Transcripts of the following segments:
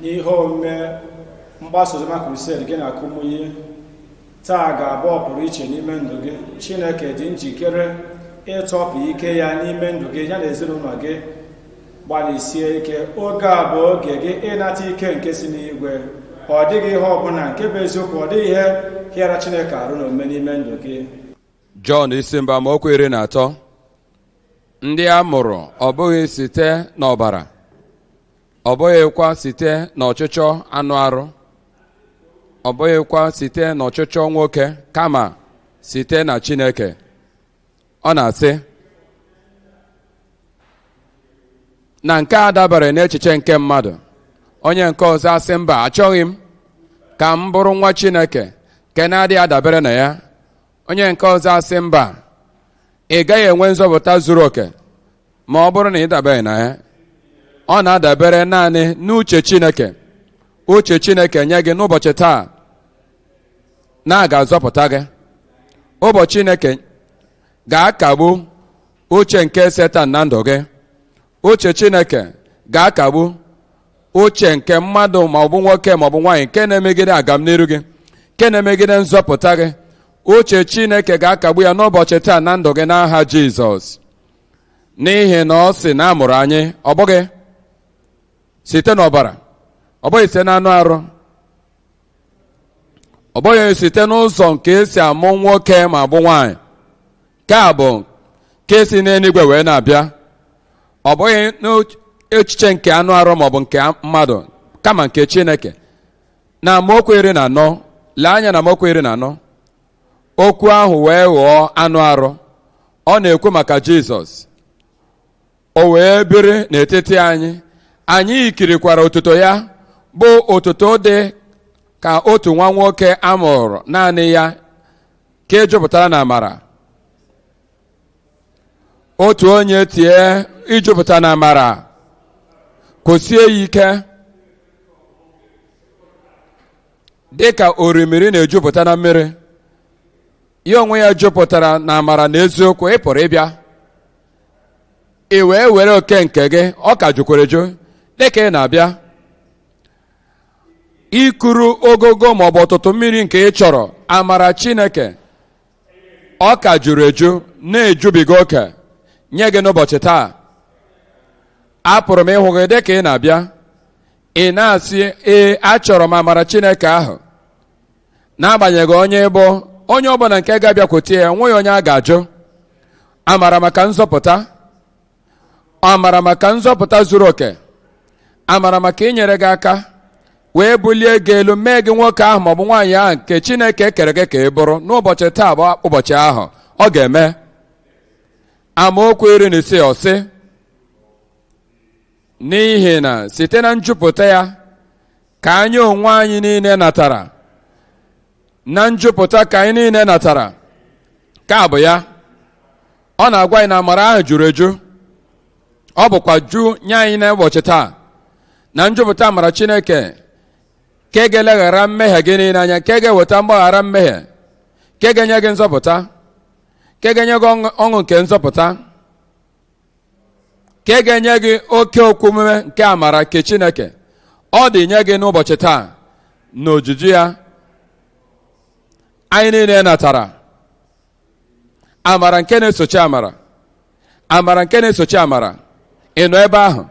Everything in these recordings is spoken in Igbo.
N'ihe omume mgbasa oziọma crusade gị na Kumuyi taa ga-abụ ọpụrụ iche n'ime ndụ gị. Chineke dị njikere ịtọpụ ike ya n'ime ndụ gị ya na ezinụlọ gị. Gbalịsie ike, oge a bụ oge gị ịnata ike nke si n'igwe. Ọ dịghị ihe ọbụla nke bụ eziokwu, ọ dịghị ihe hịara Chineke arụ n'omume n'ime ndụ gị. Jọn isi mbụ amaokwu 13. Ndị a mụrụ ọ bụghị site n'ọbara, ọ bụghịkwa site n'ọchịchọ anụ arụ, ọ bụghịkwa site n'ọchịchọ nwoke, kama site na Chineke. Ọ na-asị na nke a dabere n'echiche nke mmadụ. Onye nke ọzọ asị mba, achọghị m ka m bụrụ nwa Chineke nke na-adịghị adabere na ya. Onye nke ọzọ asị mba, ị gaghị enwe nzọpụta zuru oke ma ọ bụrụ na ị dabeghị na ya. Ọ na-adabere naanị n'uche Chineke. Uche Chineke nye gị n'ụbọchị taa na a ga-azọpụta gị. Ụbọchị Chineke ga-akagbu uche nke Setan na ndụ gị. Uche Chineke ga-akagbu uche nke mmadụ ma ọ bụ nwoke ma ọ bụ nwaanyị nke na-emegide agamniru gị, nke na-emegide nzọpụta gị. Uche Chineke ga-akagbu ya n'ụbọchị taa na ndụ gị n'aha Jizọs. N'ihi na ọ sị na a mụrụ anyị ọ bụghị site n'ọbara, ọ bụghị site n'anụ arụ, ọ bụghị site n'ụzọ nke esi amụ nwoke ma bụ nwaanyị, nke a bụ nke si n'eluigwe wee na-abịa. Ọ bụghị n'echiche nke anụ arụ maọbụ nke mmadụ, kama nke Chineke. Na amaokwu 14, lee anya na amaokwu 14, okwu ahụ wee ghọọ anụ arụ. Ọ na-ekwu maka Jizọs. O wee biri n'etiti anyị, anyị kirikwara otuto ya, bụ otuto dị ka otu nwa nwoke a mụrụ naanị ya, ka e jupụtara na amara. Otu onye tie ijupụta na amara, kwụsie ya ike, dị ka orimiri na-ejupụta na mmiri. Ya onwe ya jupụtara na amara na eziokwu. Ị pụrụ ịbịa ị wee were oke nke gị, ọ ka jukwara eju. Dịka ị na-abịa ikuru ogogo maọbụ ọtụtụ mmiri nke ị chọrọ, amara Chineke ọ ka juru eju na-ejubiga oke nye gị n'ụbọchị taa. Apụrụ m ịhụ gị dịka ị na-abịa, ị na-asị, ee, achọrọ m amara Chineke ahụ. N'agbanyeghị onye bụ onye ọbụla nke ga-abịakwute ya, nweghị onye a ga-ajụ. Amara maka nzọpụta, amara maka nzọpụta zuru oke, amara maka inyere gị aka wee bulie gị elu, mee gị nwoke ahụ maọbụ nwaanyị ahụ nke Chineke kere gị ka ị bụrụ. N'ụbọchị taa bụ ụbọchị ahụ ọ ga-eme. Amaokwu 16, ọ sị, n'ihi na site na njupụta ya ka anyị onwe anyị niile natara, na njupụta ka anyị niile natara. Ka bụ ya, ọ na-agwa anyị na amara ahụ juru eju, ọ bụkwa ju nye anyị n'ụbọchị taa. Na njupụta amara Chineke nke ga-eleghara mmehie gị niile anya, nke ga-eweta mgbaghara mmehie, nke ga-enye gị nzọpụta, nke ga-enye gị ọṅụ nke nzọpụta, nke ga-enye gị oke okwumume nke amara nke Chineke, ọ dị nye gị n'ụbọchị taa. Na ojuju ya anyị niile natara amara nke na-esochi amara, amara nke na-esochi amara. Ị nọ ebe ahụ?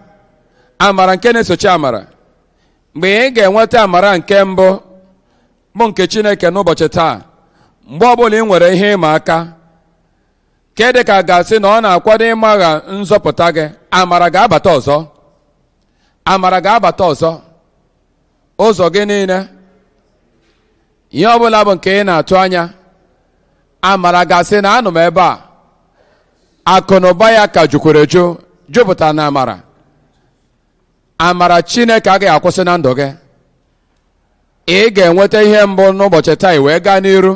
Amara nke na-esochi amara. Mgbe ị ga-enweta amara nke mbụ bụ nke Chineke n'ụbọchị taa, mgbe ọbụla ị nwere ihe ịma aka nke dị ka ga-asị na ọ na-akwado ịmagha nzọpụta gị, amara ga-abata ọzọ, amara ga-abata ọzọ. Ụzọ gị niile, ihe ọbụla bụ nke ị na-atụ anya, amara ga-asị na anọ m ebe a. Akụ na ụba ya ka jukwara eju, jupụtara na amara. Amara Chineke agaghị akwụsị na ndụ gị. Ị ga-enweta ihe mbụ n'ụbọchị taa, i wee gaa n'iru.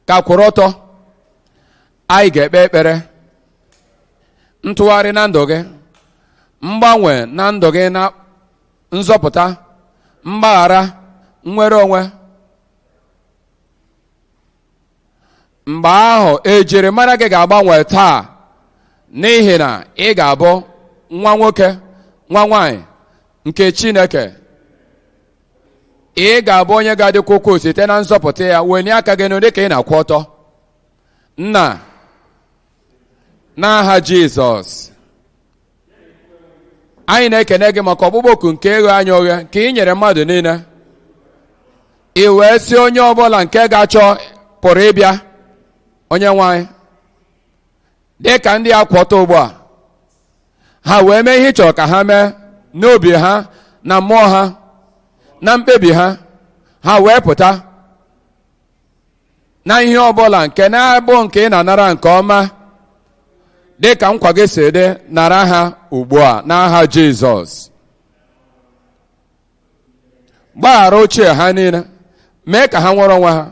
Ka kwụrụ ọtọ, anyị ga-ekpe ekpere ntụgharị na ndụ gị, mgbanwe na ndụ gị, na nzọpụta, mgbaghara, nnwere onwe. Mgbe ahụ ejirimara gị ga-agbanwe taa, n'ihi na ị ga-abụ nwa nwoke, nwa nwanyị nke Chineke. Ị ga-abụ onye ga-adịkwa ukwuu site na nzọpụta ya. Welie aka gị elu dịka ị na-akwụ ọtọ. Nna, n'aha Jizọs, anyị na-ekene gị maka ọkpụkpọ oku nke ịghe anya oghe nke ị nyere mmadụ niile. Ị wee sị onye ọbụla nke ga-achọ pụrụ ịbịa. Onye nwe anyị, dị ka ndị a kwụ ọtọ ugbu a, ha wee mee ihe ị chọrọ ka ha mee n'obi ha na mmụọ ha na mkpebi ha, ha wee pụta na ihe ọbụla nke na-abụ nke ị na-anara nke ọma, dị ka nkwa gị si dị, nara ha ugbu a n'aha Jizọs. Gbaghara ochie ha niile, mee ka ha nwere onwe ha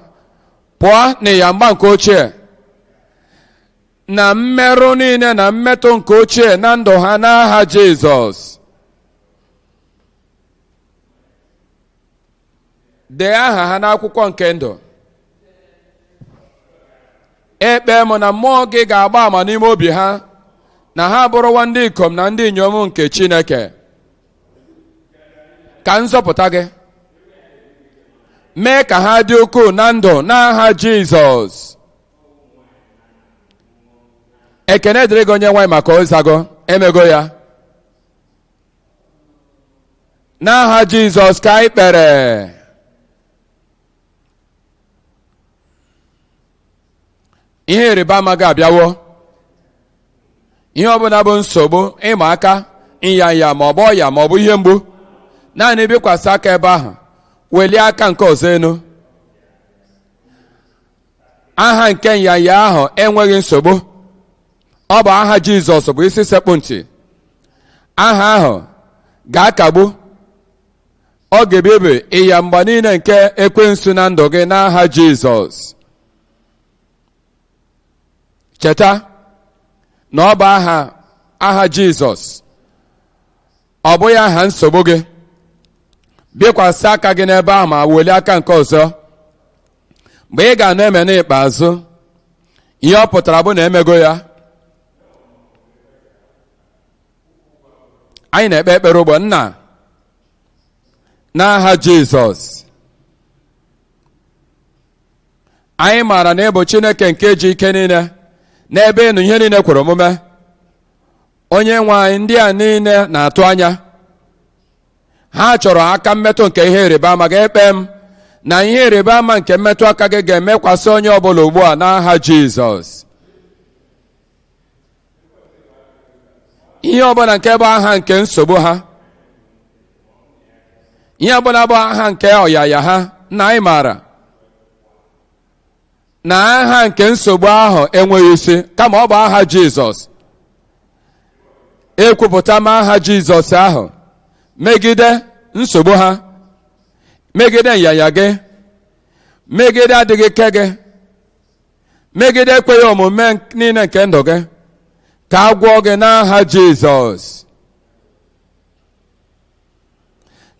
pụọ n'ịya mgba nke ochie na mmerụ niile na mmetụ nke ochie na ndụ ha n'aha Jizọs. Dee aha ha n'akwụkwọ nke ndụ. Ekpe m na mmụọ gị ga-agba ama n'ime obi ha na ha abụrụwa ndị ikom na ndị inyom nke Chineke. Ka nzọpụta gị mee ka ha dị ukwuu na ndụ n'aha Jizọs. Ekene dịrị gị, onye nwanyị, maka ịzago emego ya. N'aha Jizọs ka anyị kpere. Ihe ịrịba ama gị abịawo. Ihe ọbụla bụ nsogbu, ịma aka, ịnya ma ọ bụ ọya ma ọ bụ ihe mgbu, naanị bikwasị aka ebe ahụ, welie aka nke ọzọ elu. Aha nke nyanya ahụ enweghị nsogbu. Ọ bụ aha Jizọs bụ isi sekpụ ntị. Aha ahụ ga-akagbu, ọ ga-ebibi ịya mgba niile nke ekwensu na ndụ gị n'aha Jizọs. Cheta na ọ bụ aha Jizọs, ọ bụghị aha nsogbu gị. Bikwasị aka gị n'ebe ahụ ma welie aka nke ọzọ. Mgbe ị ga-anụ eme n'ikpeazụ, ihe ọ pụtara bụ na emego ya. Anyị na-ekpe ekpere ugbo. Nna, n'aha Jizọs, anyị maara na ị bụ Chineke nke ji ike niile, n'ebe ịnụ ihe niile kwere omume. Onye nwe anyị, ndị a niile na-atụ anya, ha chọrọ aka mmetụ nke ihe ịrịba ama gị. Ekpe m na ihe ịrịba ama nke mmetụ aka gị ga-emekwasị onye ọbụla ugbu a n'aha Jizọs. Ihe ọbụla nke bụ aha nke nsogbu ha, ihe ọbụla bụ aha nke ọyaya ha, na anyị maara na aha nke nsogbu ahụ enweghị isi, kama ọ bụ aha Jizọs. Ekwupụta m aha Jizọs ahụ megide nsogbu ha, megide nyanya gị, megide adịghị ike gị, megide ekweghị omume niile nke ndụ gị, ka a gwọọ gị n'aha Jizọs,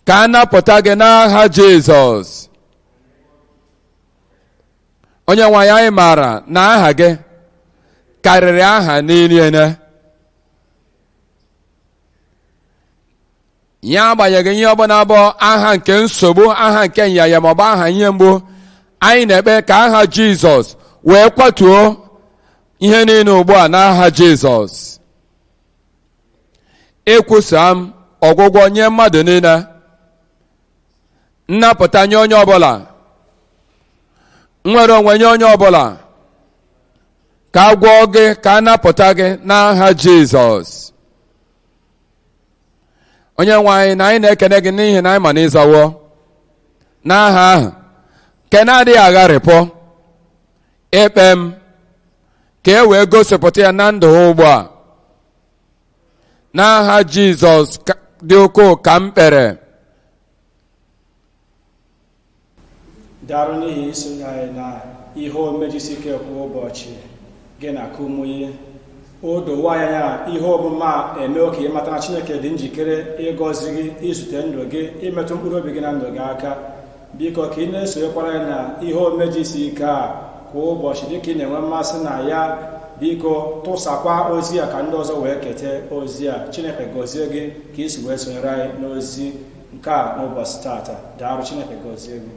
ka a napụta gị n'aha Jizọs. Onye nwe anyị, anyị maara na aha gị karịrị aha niile. Ya agbanyeghị ihe ọbụla bụ aha nke nsogbu, aha nke nyanya maọbụ aha ihe mgbu, anyị na-ekpe ka aha Jizọs wee kwatuo ihe niile ugbu a n'aha Jizọs. Ekwusa m ọgwụgwọ nye mmadụ niile, nnapụta nye onye ọbụla, nnwere onwe nye onye ọbụla, ka a gwọọ gị, ka a napụta gị n'aha Jizọs. Onye nwe anyị, na anyị na-ekene gị n'ihi na anyị ma na ịzawo n'aha ahụ nke na-adịghị agharịpụ. Ekpe m ka e wee gosipụta ya na ndụ ha ugbu a n'aha Jizọs dị ukwuu ka m kpere. Daalụ n'ihi isonye anyị na ihe omume Jisike kwa ụbọchị gị na Kumuyi. O dowo anya ya ihe omume a eme ka ị mata na Chineke dị njikere ịgọzi gị, izute ndụ gị, imetụ mkpụrụ obi gị na ndụ gị aka. Biko ka ị na-esonyekwara ya na ihe omume Jisike a Kwa ụbọchị, dịka ị na-enwe mmasị na ya, biko tụsakwa ozi a ka ndị ọzọ wee keta ozi a. Chineke gọzie gị ka isi wee sonyere anyị n'ozi nke a n'ụbọchị tata. Daalụ, Chineke gọzie gị.